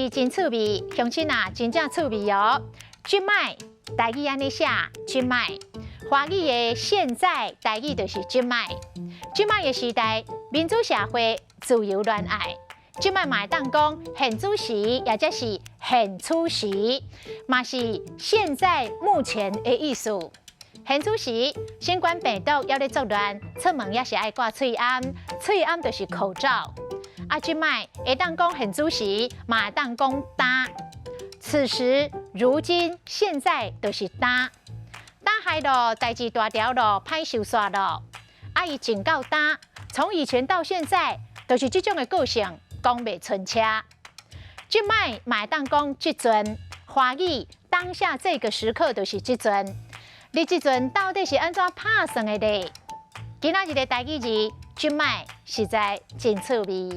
字真趣味，鄉親啊，真正趣味哦。這擺台語按呢寫，這擺，華語的現在台語就是這擺。這擺的時代，民主社會，自由戀愛。這擺嘛會當講現此時，抑者是現此時，嘛是現在目前的意思。現此時，新冠病毒猶咧作亂，出門也是愛掛喙罨，喙罨就是口罩。啊，這擺會當講現此時，嘛會當講今。此時、如今、現在就是今。今害囉，代誌大條囉，歹收煞囉。啊，伊前到今，從以前到現在，都是這種的個性，講袂伸車。這擺嘛會當講這陣，華語當下這個時刻就是這陣。你這陣到底是按怎拍算的咧？今仔日的台語字，這擺實在真趣味。